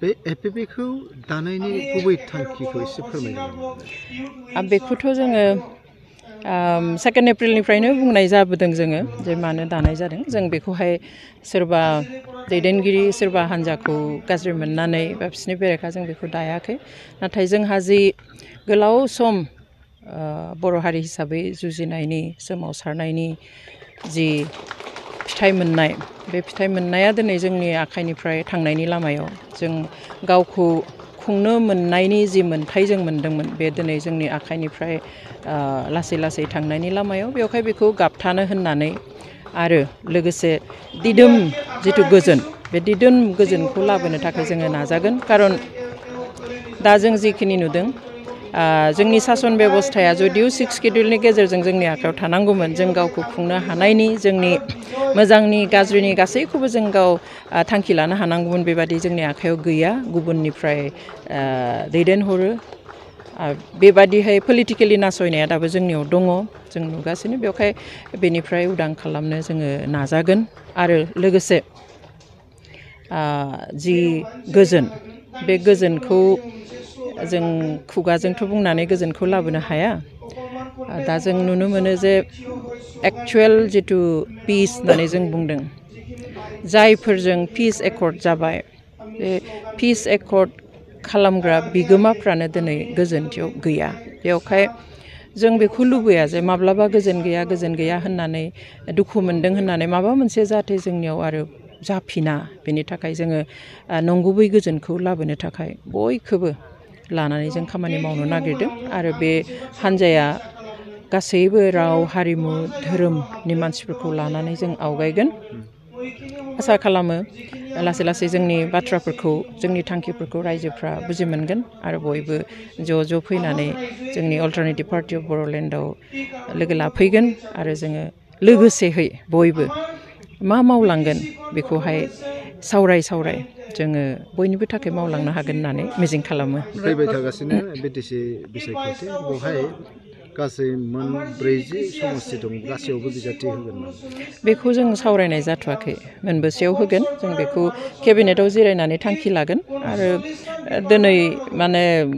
बे एपिपिखौ दानायनि गुबै थांखिखौ एसे फोरमायनो बेखौथ' जोङो 2 एप्रिलनिफ्रायनो बुंनाय जाबोदों जोङो जे मानो दानाय जादों जों बेखौहाय सोरबा दैदेनगिरि सोरबा हान्जाखौ गाज्रि मोननानै बा बिसिनि बेरेखा जों बेखौ दायाखै नाथाय जोंहा जि गोलाव सम बर' हारि हिसाबै जुजिनायनि सोमावसारनायनि जि फिथाइ मोननाय बे फिथाइ मोननाया दिनै जोंनि आखाइनिफ्राय थांनायनि लामायाव जों गावखौ खुंनो मोननायनि जि मोन्थाय जों मोन्दोंमोन बे दिनै जोंनि आखाइनिफ्राय लासै लासै थांनायनि लामायाव बेवहाय बेखौ गाबथानो होननानै आरो लोगोसे दिदोम जिथु गोजोन बे दिदोम गोजोनखौ लाबोनो थाखाय जोङो नाजागोन खारन दा जों जिखिनि नुदों जोंनि सासन बेबस्थाया जुदिउ 6 सिड्युलनि गेजेरजों जोंनि आखायाव थानांगौमोन जों गावखौ खुंनो हानायनि जोंनि मोजांनि गाज्रिनि गासैखौबो जों गाव थांखि लानो हानांगौमोन बेबादि जोंनि आखायाव गैया गुबुननिफ्राय दैदेनहरो बेबादिहाय पलिटिकेलि नासयनाया दाबो जोंनियाव दङ जों नुगासिनो बेवहाय बेनिफ्राय उदां खालामनो जोङो नाजागोन आरो लोगोसे जि गोजोन बे गोजोनखौ जों खुगाजोंथ' बुंनानै गोजोनखौ लाबोनो हाया दा जों नुनो मोनो जे एक्चुवेल जिथु पिस होननानै जों बुंदों जायफोरजों पिस एकर्ड जाबाय बे पिस एकर्ड खालामग्रा बिगोमाफ्रानो दिनै गोजोनथियाव गैया बेवहाय जों बेखौ लुबैया जे माब्लाबा गोजोन गैया होननानै दुखु मोनदों होननानै माबा मोनसे जाहाथे जोंनियाव आरो जाफिना बेनि थाखाय जोङो नंगुबै गोजोनखौ लाबोनो थाखाय बयखौबो लानानै जों खामानि मावनो नागिरदों आरो बे हान्जाया गासैबो राव हारिमु धोरोमनि मानसिफोरखौ लानानै जों आवगायगोन आसा खालामो लासै लासै जोंनि बाथ्राफोरखौ जोंनि थांखिफोरखौ रायजोफ्रा बुजि मोनगोन आरो बयबो ज' फैनानै जोंनि अल्टारनेटिभ पार्टि अफ बर'लेण्डआव लोगो लाफैगोन आरो जोङो लोगोसेहै बयबो मा मावलांगोन बेखौहाय सावराय जोङो बयनिबो थाखाय मावलांनो हागोन होननानै मिजिं खालामो फैबाय थागासिनो बिटिसि बिसायख'थि बेवहाय गासै 40 समस्ति दं गासैयावबो बिजाथि होगोन बेखौ जों सावरायनाय जाथ'वाखै मोनबेसेयाव होगोन जों बेखौ केबिनेटआव जिरायनानै थांखि लागोन आरो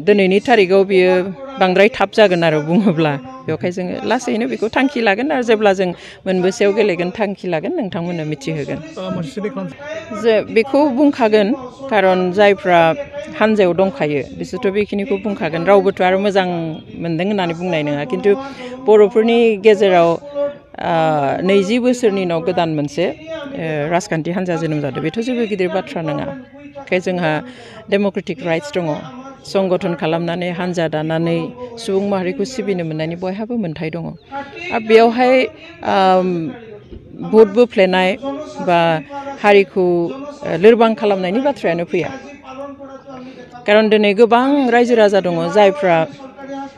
दिनैनि थारिखआव बियो बांद्राय थाब जागोन आरो बुङोब्ला बेवहाय जोङो लासैनो बेखौ थांखि लागोन आरो जेब्ला जों मोनबेसेयाव गेलेगोन थांखि लागोन नोंथांमोननो मिथिहोगोन जे बेखौ बुंखागोन खारन जायफ्रा हान्जायाव दंखायो बिसोरथ' बेखिनिखौ बुंखागोन रावबोथ' आरो मोजां मोनदों होननानै बुंनाय नङा खिन्थु बर'फोरनि गेजेराव 20 बोसोरनि उनाव गोदान मोनसे राजखान्थि हान्जा जोनोम जादों बेथ' जेबो गिदिर बाथ्रा नङा ओंखाय जोंहा डेम'क्रेटिक राइट्स दङ संगठन खालामनानै हान्जा दानानै सुबुं माहारिखौ सिबिनो मोननायनि बयहाबो मोन्थाय दङ आरो बेयावहाय भट बोफ्लेनाय बा हारिखौ लोरबां खालामनायनि बाथ्रायानो फैया खारन दिनै गोबां रायजो राजा दङ जायफ्रा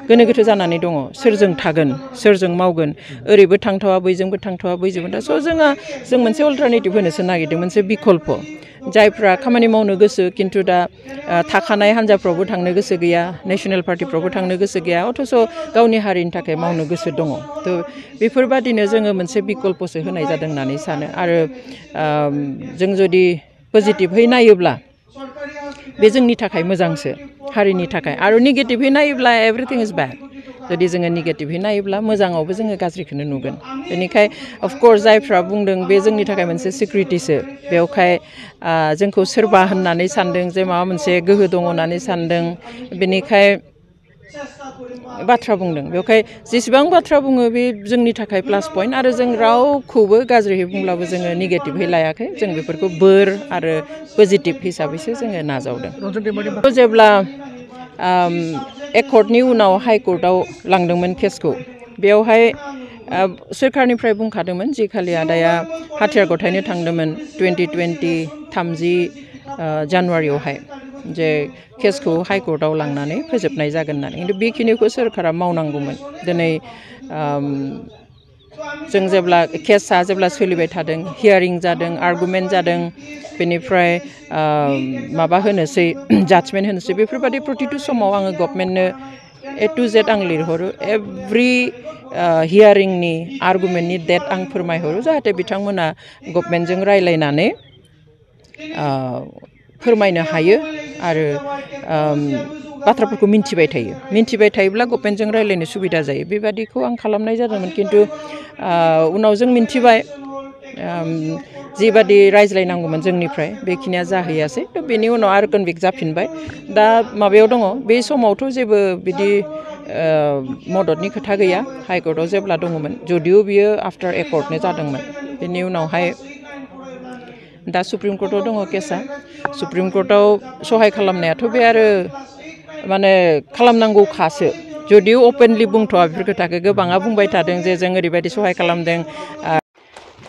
गोनो गोथो जानानै दङ सोरजों थागोन सोरजों मावगोन ओरैबो थांथावा बैजोंबो थांथावा बैजोंबो थांथावा जों मोनसे अल्टारनेटिभ होनोसो नागिरदों मोनसे बिकल्प जायफ्रा खामानि मावनो गोसो खिन्थु दा थाखानाय हान्जाफ्रावबो थांनो गोसो गैया नेसनेल पार्टिफ्रावबो थांनो गोसो गैया अथ'स' गावनि हारिनि थाखाय मावनो गोसो दङ थ' बेफोरबादिनो जोङो मोनसे बिकल्पसो होनाय जादों होननानै सानो आरो जों जुदि पजिटिभहै नायोब्ला बे जोंनि थाखाय मोजांसो हारिनि थाखाय आरो नेगेटिभहै नायोब्ला एभ्रिथिं इज बेड जुदि जोङो नेगेटिभहै नायोब्ला मोजाङावबो जोङो गाज्रिखौनो नुगोन बेनिखाय अफकर्स जायफ्रा बुंदों बे जोंनि थाखाय मोनसे सिक्युरिटिसो बेवहाय जोंखौ सोरबा होननानै सानदों जे माबा मोनसे गोहो दङ होननानै सानदों बेनिखाय बाथ्रा बुंदों बेवहाय जेसेबां बाथ्रा बुङो बे जोंनि थाखाय प्लास पइन्ट आरो जों रावखौबो गाज्रियै बुंब्लाबो जोङो नेगेटिभहै लायाखै जों बेफोरखौ बोर आरो पजिटिभ हिसाबैसो जोङो नाजावदों जेब्ला एकर्डनि उनाव हाइकर्टआव लांदोंमोन केसखौ बेवहाय सोरखारनिफ्राय बुंखादोंमोन जि खालि आदाया हाथियार गथायनो थांदोंमोन 30 जानुवारियावहाय जे केसखौ हाइकर्टआव लांनानै फोजोबनाय जागोन होननानै खिन्थु बेखिनिखौ सोरखारा मावनांगौमोन दिनै जों जेब्ला केसआ सोलिबाय थादों हियारिं जादों आर्गुमेन्ट जादों बेनिफ्राय माबा होनोसै जाजमेन्ट होनोसै बेफोरबादि प्रतिथु समाव आङो गभर्नमेन्टनो A to Z आं लिरहरो एभ्रि हियारिंनि आर्गुमेन्टनि डेट आं फोरमायहरो जाहाथे बिथांमोना गभर्नमेन्टजों रायलायनानै फोरमायनो हायो आरो बाथ्राफोरखौ मिन्थिबाय थायोब्ला गभर्नमेन्टजों रायज्लायनो सुबिदा जायो बेबादिखौ आं खालामनाय जादोंमोन खिन्थु उनाव जों मिन्थिबाय जिबादि रायज्लायनांगौमोन जोंनिफ्राय बेखिनिया जाहैयासै थ' बेनि उनाव आरो कनभिक्ट जाफिनबाय दा माबायाव दङ बे समावथ' जेबो बिदि मददनि खोथा गैया हाइकर्टआव जेब्ला दङमोन जुदिअ बियो आफ्टार एकर्टनो जादोंमोन बेनि उनावहाय दा सुप्रिम कर्टआव दङ केसा सुप्रिम कर्टआव सहाय खालामनायाथ' बे आरो माने खालामनांगौखासो जुदिअ अपेनलि बुंथ'वा बेफोर खोथाखौ गोबाङा बुंबाय थादों जे जों ओरैबायदि सहाय खालामदों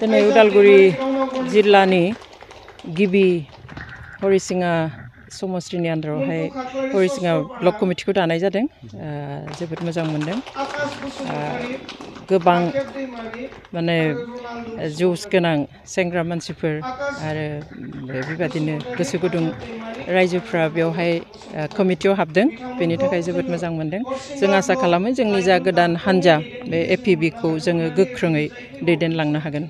दिनै उदालगुरि जिल्लानि गिबि हरिसिङा समस्तिनि आन्दारावहाय हरिसिङा ब्लक कमिटिखौ दानाय जादों जोबोद मोजां मोनदों गोबां माने जुस गोनां सेंग्रा मानसिफोर आरो बेबादिनो गोसो गुदुं रायजोफ्रा बेवहाय कमिटियाव हाबदों बेनि थाखाय जोबोद मोजां मोनदों जों आसा खालामो जोंनि जा गोदान हान्जा बे एपिबिखौ जोङो गोख्रोङै दैदेनलांनो हागोन